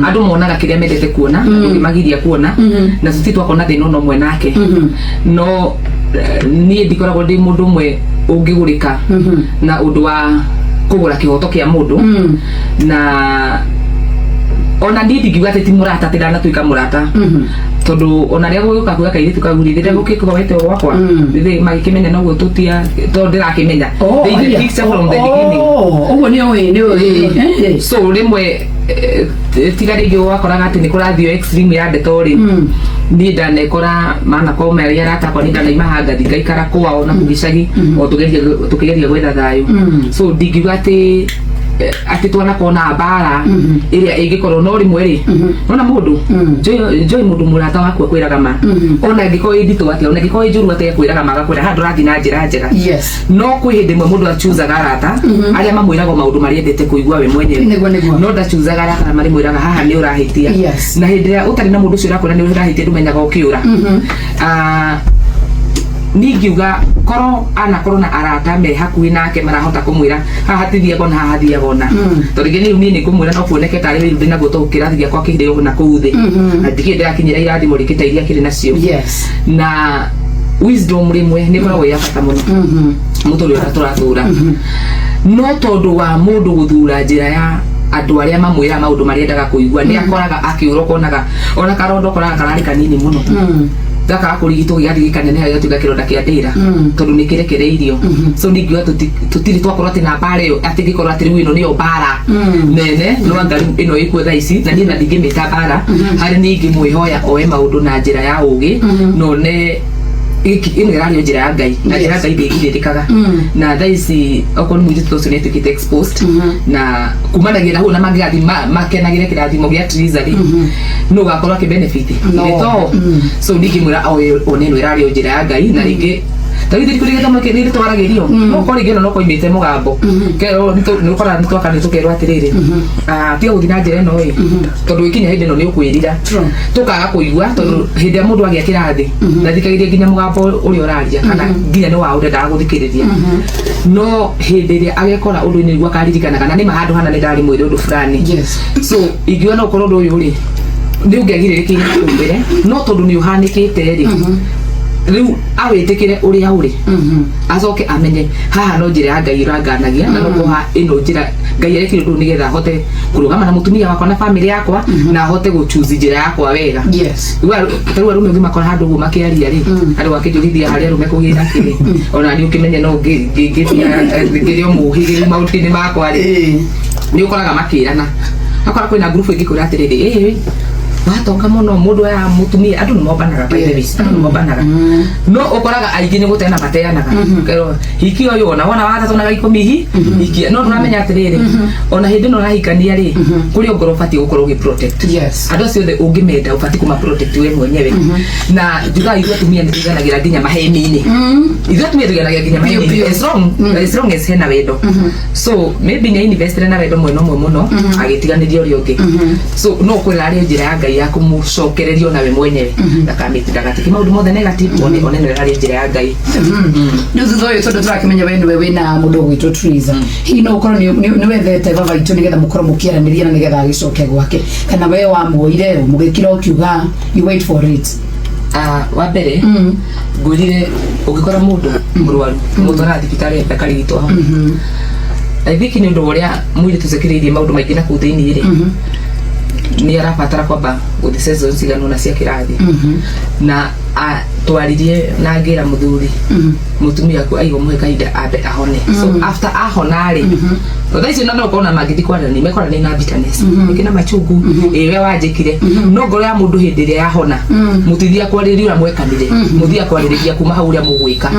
Andũ monaga kĩrĩa mendete kuona na ndũngĩmagiria kuona, na tũtirĩ twakona thĩna ona ũmwe nake. No niĩ ndikoragwo ndĩ mũndũ ũmwe ũngĩgũrĩka na ũndũ wa kũgũra kĩhoto kĩa mũndũ. Na ona niĩ ndingiuga atĩ ti mũrata, atĩ ndanatuĩka mũrata, tondũ ona rĩrĩa gũgĩũka kuoya kairĩtu kau rĩ, rĩrĩa gũkĩkoete gwakwa, rĩrĩ magĩkĩmenya noguo tũtia, tondũ ndĩrakĩmenya. They the picture from the beginning. Ũguo nĩ ũĩ, nĩ ũĩ. So rĩmwe tiga rĩngĩ wakoraga atĩ nĩ kũrathio extreme ya ndeto rĩ, niĩ ndanekora manakorwo marĩ arata akwa, niĩ ndanaima hangathi ngaikara kwao na kũu gĩcagi o tũkĩgeria gwetha thayũ. So ndingiuga atĩ twanakorwo na mbara ĩrĩa ĩngĩkorwo, no rĩmwe rĩ, nona mũndũ Joy, mũndũ mũrata waku akwĩraga ma, ona ĩngĩkorwo ĩ nditũ atĩa, ona ĩngĩkorwo ĩ njũru atĩa, akwĩraga ma, agakwĩra haha ndũrathiĩ na njĩra njega. No kwĩ hĩndĩ ĩmwe mũndũ achuzaga arata arĩa mamwĩraga maũndũ marĩa endete kũigua we mwenyewe. Nĩguo, nĩguo. No ndachuzaga arata arĩa marĩmwĩraga haha nĩ ũrahĩtia. Na hĩndĩ ĩrĩa ũtarĩ na mũndũ ũcio ũrakwĩra nĩ ũrahĩtia, ndũmenyaga ũkĩũra. Ah, niĩ ingiuga korwo anakorwo na arata me hakuhĩ nake marahota kũmwĩra haha hatithiaga ona haha hathiaga ona, tondũ rĩngĩ rĩu niĩ nĩ ngũmwĩra no kuoneke tarĩ wĩru ndĩ naguo, tondũ kĩrathi gĩakwa kĩrĩ o na kũu thĩ na ndikĩrĩ ndĩrakinyĩra irathimo rĩngĩ ta iria kĩrĩ nacio. Na wisdom rĩmwe nĩ ĩkoragwo ĩ ya bata mũno mũtũrĩre ũrĩa tũratũra, no tondũ wa mũndũ gũthura njĩra ya andũ arĩa mamwĩra maũndũ marĩa endaga kũigua, nĩ akoraga akĩũra. Ũkonaga ona karonda ũkoraga kararĩ kanini mũno, gakaga kũrigitwo gĩgathiĩ gĩkaneneha, gĩgatuĩka kĩronda kĩa ndĩra, tondũ nĩ kĩrekereirio. So ningiuga tũtirĩ twakorwo atĩ na mbara ĩyo, atĩ ngĩkorwo atĩ rĩu ĩno nĩyo mbara nene, no anga rĩu ĩno ĩkuo thaa ici, na niĩ na ndingĩmĩta mbara. Harĩ niĩ ingĩmwĩhoya oe maũndũ na njĩra ya ũgĩ, no ne ĩno ĩrarĩ o njĩra ya Ngai, na njĩra ya Ngai ndĩgirĩrĩkaga. Na thaa ici okorwo nĩ mũirĩtu ũcio nĩ atuĩkĩte exposed, na kumanagia na hau na mangĩgathiĩ makenagĩre kĩrathimo gĩa Triza rĩ, nũ ũgakorwo akĩ benefit? No. Nĩ to so ndingĩmwĩra oe one ĩno ĩrarĩ o njĩra ya Ngai. Na rĩngĩ ta rĩu thirikari gĩthomo nĩ twaragĩrio, no korwo rĩngĩ ĩno no koimĩte mũgambo kerwo, nĩ ũkoraga nĩ twaka nĩ tũkerwo atĩrĩrĩ, ah, tiga gũthiĩ na njĩra ĩno ĩ, tondũ ĩkinya hĩndĩ ĩno nĩ ũkwĩrira. Tũkaga kũigua, tondũ hĩndĩ ĩrĩa mũndũ agĩa kĩrathi ndathikagĩrĩria nginya mũgambo ũrĩa ũraria, kana nginya nĩ wa ũrendaga gũthikĩrĩria. No hĩndĩ ĩrĩa agekora ũndũ-inĩ nĩguo akaririkanaga na nĩma handũ hana nĩ ndarĩ mwĩre ũndũ fulani. So ingiuga no ũkorwo ũndũ ũyũ rĩ nĩ ũngĩagirĩrĩkĩire na kũu mbere, no tondũ nĩ ũhanĩkĩte rĩ, rĩu awĩtĩkĩre ũrĩa ũrĩ, acoke amenye haha no njĩra ya Ngai ĩranganagia, na no koha ĩno njĩra Ngai arekire ũndũ ũyũ nĩgetha ahote kũrũgama na mũtumia wakwa na famĩlĩ yakwa, na ahote gũchuzi njĩra yakwa wega. Tarĩu arũme ũngĩmakora handũ ũguo makĩaria rĩ, andũ akĩnjũrithia harĩa arũme kũgĩra kĩrĩ, ona niĩ ũkĩmenye no ngĩrĩ o mũhĩgĩru maũndũ-inĩ makwa rĩ, nĩ ũkoraga makĩrana, akora kwĩna ngurubu ĩngĩkwĩra atĩrĩrĩ, ĩ watonga mũno mũndũ aya mũtumia. Andũ nĩ mombanaga, by the way, andũ nĩ mombanaga, no ũkoraga aingĩ nĩ gũteana mateanaga. Kerwo hiki ũyũ ona wona wa gatatũ na ga 10 hi hikia, no ndũramenya atĩrĩrĩ, ona hĩndĩ ĩno ũrahikania rĩ, kũrĩ ngoro ũbatiĩ gũkorwo ũgĩ protect. Andũ acio othe ũngĩmenda ũbatiĩ kũma protect we mwenyewe. Na njugaga ithuĩ atumia nĩ tũiganagĩra nginya maheni-inĩ, ithuĩ atumia tũiganagĩra nginya maheni-inĩ, Biũ, biũ. As long as hena wendo. So maybe nĩ investire na wendo mwena ũmwe mũno, agĩtiganĩria ũrĩa ũngĩ. So no kwĩra arĩ njĩra ya Ngai ya kũmũcokereria ona we mwenyewe, ndagatike maũndũ mothe negative, one no ĩrarĩ njĩra ya Ngai. Rĩu thutha ũyũ, tondũ tũrakĩmenya we nĩwe wĩna mũndũ ũgwĩtwo Triza, hihi no ũkorwo nĩ wethete baba itũ nĩgetha mũkorwo mũkĩaranĩria na nĩgetha agĩcoke gwake, kana we wamuoire mũgĩkira ũkiuga you wait for it? Ah, wa mbere ngwĩrire ũngĩkora mũndũ mũrwaru mũtwara thibitarĩ akarigitwo hau. I think nĩ ũndũ wa ũrĩa mũirĩtu ũcio akĩrĩirie maũndũ maingĩ na kũu thĩinĩ rĩ, nĩ arabatara kwamba gũthiĩ sessions cigana ũna cia kĩrathi. Na twaririe na ngĩra mũthuri mũtumia aku aigwo mũhe kahinda ambe ahone. So after ahona rĩ, thaa icio no ũkona mangĩthiĩ kwaranĩria mekoranĩria na bitterness ĩngĩ na machungu, ĩ we wanjĩkire. No ngoro ya mũndũ hĩndĩ ĩrĩa yahona, mũtithia kwarĩria ũrĩa mwekanire, mũthia kwarĩrĩria kuma hau ũrĩa mũgwĩka.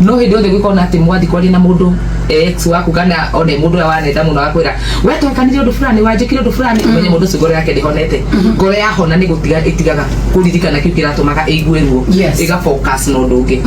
No hĩndĩ yothe gwĩkona atĩ mwathiĩ kwaria na mũndũ ex waku, kana one mũndũ ũrĩa wanenda mũno, akwĩra we twekanire ũndũ fulani, wanjĩkire ũndũ fulani, ũmenye mũndũ ũcio ngoro yake ndĩhonete. Ngoro yahona nĩ gũtiga ĩtigaga kũririkana kĩu kĩratũmaga ĩigue ruo, ĩga focus na ũndũ ũngĩ.